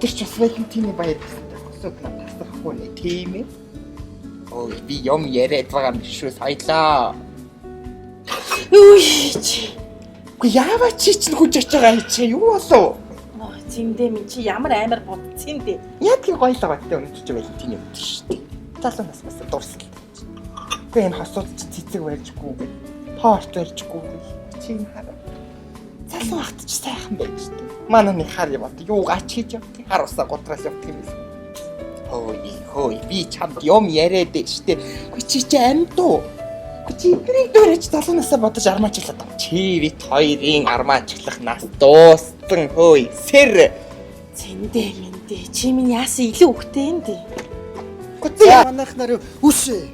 Өнөөдөр ч бас Валентины баяр гэсэн дээ. Хосууд нь тасрахгүй нэ, тийм ээ. Ой, би юм яриад байгаа юм шүү соёлоо. Үгүй чи. Үгүй яаваа чи чинь хүж очиж байгаа юм чи юу болов? Ноо зиндээ минь чи ямар амар бодсон юм бэ? Ядгийн гоёлоо гэдэг өнөөдөр чи Валентины өдөр шүү дээ. Залуу нас бас дурсал. Үгүй энэ хосууд чи цэцэг барьжгүй гэ. Торт барьжгүй гэ. Чи энэ хараа. Залуу багт чи сайхан байж дээ. Манай нэг хар яваад юу гач хийж явдаг. Хар усаа гутраал явдаг юм биш. Хөөе хөөе би чамд юм яриад байна шүү дээ. Үгүй чи чи амьд уу? Үгүй чи эднийг дөрөж залуу насаа бодож армаачлаад байгаа. Чи бит хоёрын армаачлах нас дууссан хөөе. Сэр. Зиндээ минь дээ. Чи минь яасан илүү өгтэй юм дээ. Үгүй за. Манайх нар үсээ.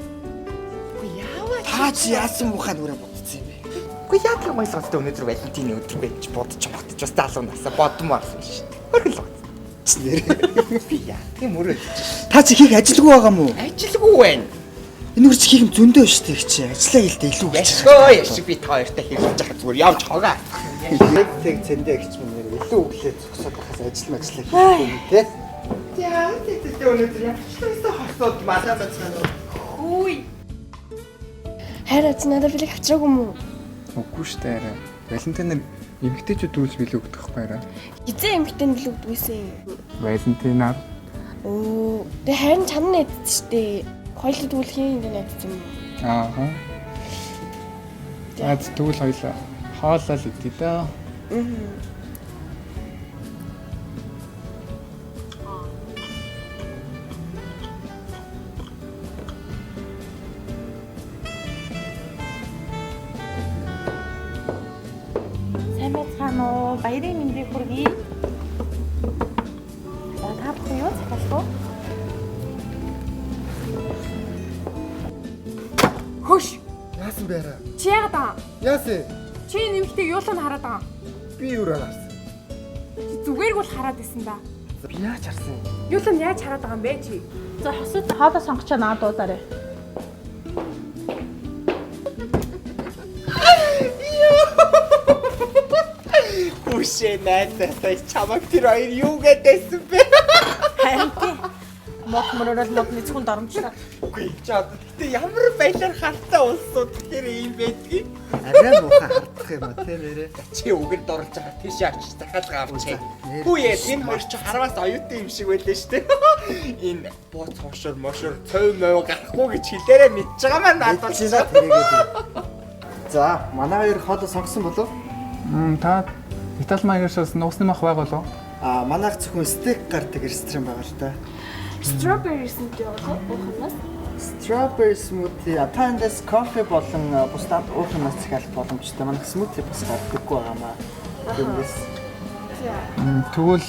Үгүй яаваа Та чи яасан муухай нүрээ бодсон юм бэ? Үгүй яадаг гоёлгоцтой өнөөдөр Валентины өдөр байж бодож бодож бас залуу насаа бодмоор л шүү дээ. Хөргөл бод. Чи нэрээ. Би яа. Тийм мөрөөдөж шүү. Та чи хийх ажилгүй байгаа мó? Ажилгүй байна. Энэ үрч хийх юм зөндөө шүү дээ чи. Ажлаа хийлдэ илүү гэж. Яшгүй яшгүй би та хоёртой хэрвэж яхад зүгээр явж хогоо. Яг тэг цэндэ гэж минь нэр илүү өглөө зогсоод байхаас ажил мажлаа хийх юм те. За тэгтээ өнөөдөр явчихсан хосууд малаа бацгаана. Хүй. Хайраа чи надад бэлэг авчираагүй юм уу? Үгүй шүү дээ арай. Валентинаар эмэгтэйчүүд дүүлж бэлэг өгдөг байхгүй арай. Хизээ эмхтэн бэлэг өгдөгсэн юм. Валентинаар Өө, тэг харин чам найдсан штэ. Хоёул тэгвэл хин ингэ найдсан юм уу? ааха. За тэгвэл хоёлаа хоолоо л идэ дөө. Сайн байцгаана уу? Баярын мэндийг хүргэе. За та бүхэн юу захиалах вэ? Хөш. Яасан бэ арай? Чи яагаад аа? Яасан? Чи нэмэгтэй юулаа нь хараад байгаа? Би юу харсан? Чи зүгээргүй л хараад исэн да. Би яаж харсан юм? Юулаа нь яаж хараад байгаа юм бэ чи? За хосууд хоолоо сонгочоо наад дуударай. Хүшээ найзаасаа чамаг тэр хоёр юу гэдээсэн бэ? Харин тий. Мод мөрөөрөл модны зөвхөн доромжлоо. Үгүй чи одоо гэтээ ямар байлаар хартай улсууд тэр юм байдгийг. Арай муухай хардах юм а те нэрээ. Чи үгээр дурлж байгаа тийшээ очиж захиалга авчээ. Нэр Хүү яа энэ хоёр чи харвас оюутан юм шиг байлаа шүү дээ. Энэ бууц хошор мошор цов мов гарахгүй гэж хэлээрээ мэдж байгаа маань надад Чи наа тэрийгээд. За, манай хоёр хоолоо сонгосон болов? Мм та Итали маягаар нуусны мах байгаа болов? А манайх зөвхөн стейк гардаг ресторан байгаа л та. Strawberry smoothie уух юмнаас Strawberry smoothie, та эндээс кофе болон бусдад уух юмнаас захиалах боломжтой. Манайх smoothie бас гардаггүй байгаа маа. Тиймээс Мм тэгвэл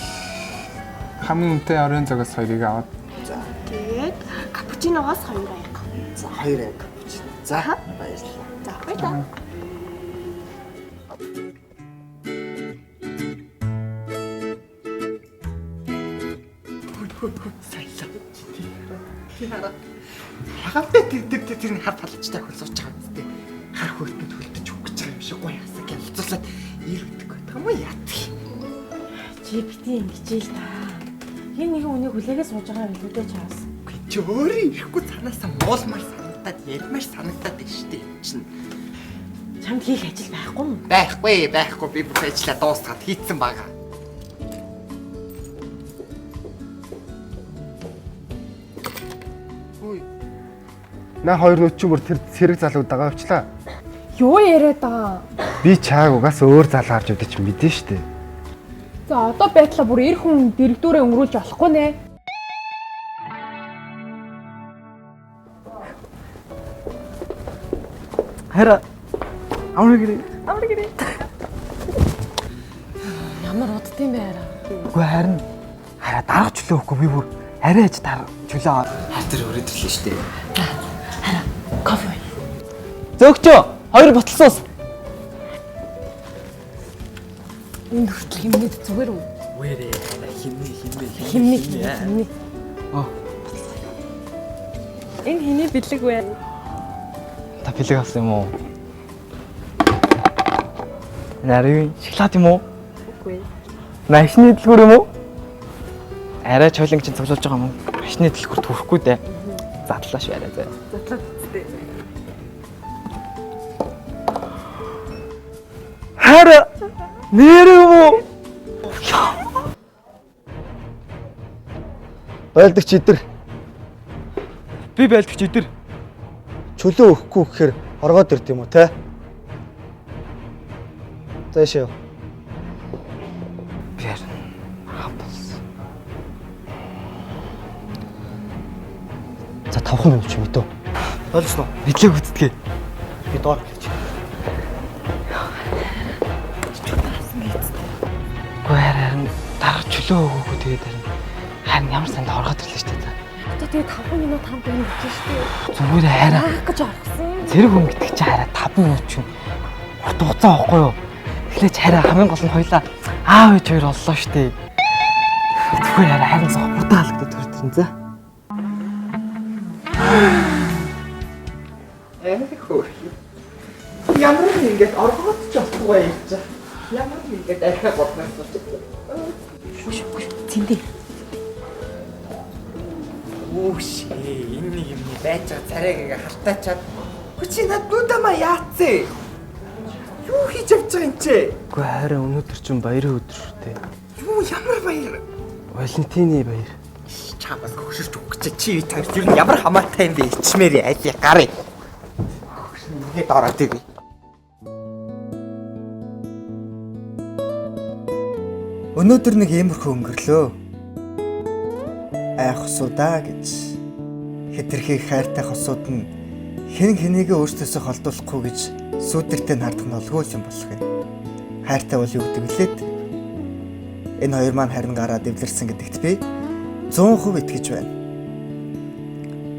хамгийн үнэтэй оройн загас хоёрыг аваад за тэгээд капучиногоос хоёр аяг. за хоёр аяг капучино. За баярлалаа. За баярлалаа. Соёлоо. Чи хараа. Ягаавтай тэр тэр тэр тэр хар талчтай хөл сууж байгаа юм зү. Хар хөлтөнд хөлтөж өгч байгаа юм шиг гоё хасаг ялцуулаад ир өгдөг байдаг юм уу яадаг. Чи бити ингэж л та. Хин нэгэн үнийг хүлээгээ сууж байгаа юм билүү дээ чаас. Үгүй чи өөрөө ирэхгүй цаанаасаа муулмаар санагдаад ярмаар санагдаад байна шүү дээ чинь. Чамд хийх ажил байхгүй юм. Байхгүй байхгүй би бүх ажлаа дуусгаад хийцэн байгаа. Наа хоёр нүд чинь бүр тэр цэрэг залуу дагаа авчлаа. Юу яриад байгаа? Би чааг угаас өөр залуу харж явдаг чинь мэдэн штэ. За одоо байдлаа бүр эр хүн дэрэгдүүрээ өнгөрүүлж болохгүй нэ. Хараа. Амар гэрээ. Амар гэрээ. Ямар уддсан бэ арай. Үгүй харин хараа дарга чөлөө өгөхгүй би бүр арай аж дарга чөлөө Хар тэр өрөөд ирлээ шүү дээ. Кофе уу? Зөөгчөө хоёр ботал суус. Энд хүртэл химнээд зүгээр үү? Вэрээ химнэ химнэ Химнэ химнэ. Энэ хэний бэлэг вэ? Та бэлэг авсан юм уу? Нарийн шоколад юм уу? Үгүй. Машины дэлгүүр юм уу? Арай чойлон чинь цуглуулж байгаа юм. Машины дэлгүүр төрөхгүй дээ. Задлаа шүү арай зэ. Задлаад үсттэй. Хараа нэр юм уу? Байлдагч идэр Би байлдагч идэр. чөлөө өгөхгүй гэхээр оргоод ирд юм уу те? За ийшээ яв. Би харин хам болсон. За 5 минут ч юм дөө. Ойлгосноо? Мэдлэг үздгээ. Би доор хэлж. Үгүй харин дарга чөлөө өгөөгүй тэгээд харин харин ямар санд оргоод ирлээ шүү дээ. Одоо тэгээ 5 минут хамт байна гэж шүү дээ. Зүгээр хараа Яах гэж орсон юм? зэрэг хүн гэдэг чинь хараа 5 минут чинь урт хугацаа байхгүй юу? Тэгэхээр ч хараа хамгийн гол нь хоёлаа аав ээж хоёр оллоо шүү дээ. Зүгээр хараа харин зоо хурдан халагдаад төрж ирэн за. Э хөөх. Ямар нэг ингэж оргоод ч болохгүй юм чи. Ямар нэг ингэж архиа бодноо сууч. Хүш хүш зэндээ. Үүш энэ нэг юм байж байгаа царайг ингээ халтаачаад. Хөө чи над нүдамаа яатсэ? Юу хийж явж байгаа юм чи? Үгүй харин өнөөдөр чинь баярын өдөр шүү дээ. Юу ямар баяр? Валентины баяр. Чамаас хөшөрч өгч чи чи хоёр ер нь ямар хамаатай юм бэ? Ичмээр аль гарыг. Хөшөр ингээд ороод ирээ. Өнөөдөр нэг иймэрхүү өнгөрлөө. Айх хосуудаа гэж хэтэрхий хайртай хосууд нь хэн хэнийгээ өөртөөсөө холдуулахгүй гэж сүүдэртэй нь хардах нь олгүй юм болох юм. Хайртай бол юу гэдэг вүлээд? Энэ хоёр маань харин гараад эвлэрсэн гэдэгт би 100% итгэж байна.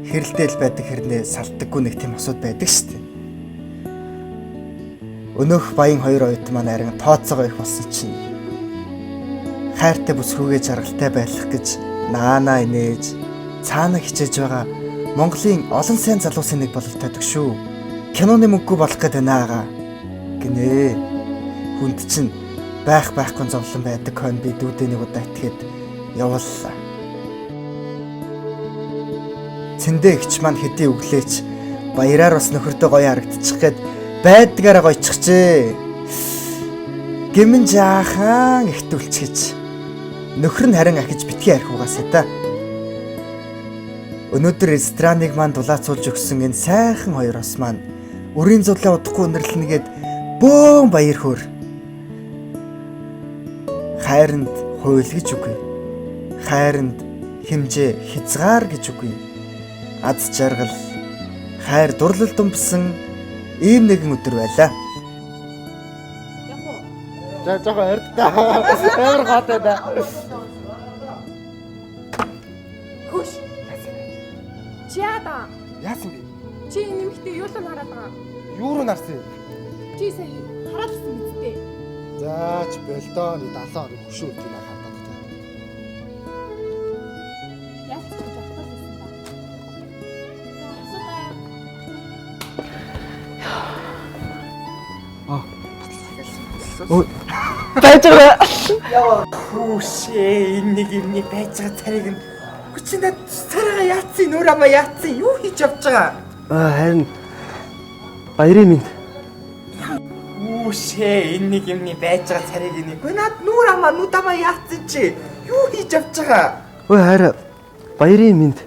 Хэрэлдээл байдаг хэрнээ салдаггүй нэг тийм хосууд байдаг шүү дээ. Өнөөх баян хоёр оюутан маань харин тооцоогоо их болсон чинь хайртай бүсгүйгээ жаргалтай байх гэж наанаа инээж цаана хичээж байгаа Монголын олон сайн залуусын нэг бололтой шүү. Киноны мөнгөгүй болох гээд байна аага гинэ. Хүнд чинь байх байхгүй зовлон байдаг хон би дүүдээ нэг удаа итгээд явууллаа. Цэндээ эгч маань хэдий өглөөч баяраар бас нөхөрдөө гоё харагдчих гээд байдгаараа гоёчихжээ. Гэмэн жаахан ихтүүлчихэж нөхөр нь харин ахиж битгий архиугаасаа та. Өнөөдөр рестораныг маань дулаацуулж өгсөн энэ сайхан хоёр ос маань үрийн зудлаа удахгүй өнөрлөнө гээд бөөн баяр хөөр. Хайранд хууль гэж үгүй. Хайранд хэмжээ хязгаар гэж үгүй. Аз жаргал хайр дурлал думбсан ийм нэгэн өдөр байлаа. За жоохон ойрттой. Амар гоотой да. Хөш. Чи яада? Яасан бэ? Чи энэ нэмэгтэй юу л хараад байгаа? Юу руу нарсан юм? Чи сая хараалсан биз дээ. За ч болдоо нэг 70 оны хөшөө өдрийг хардаад байна. Яаж ч гэж бодсон юм ба. За асуулаа. Байж байгаа. Хүүш энэ нэг юмны байж байгаа царайг нь. Хөө чи над царайгаа яатсан нүр амаа яатсан юу хийж явж байгаа? Аа харин баярын минь. Үүш энэ нэг юмны байж байгаа царайг нь. Хөө над нүр амаа нүд амаа яатсан чи юу хийж явж байгаа? Өө харин баярын минь.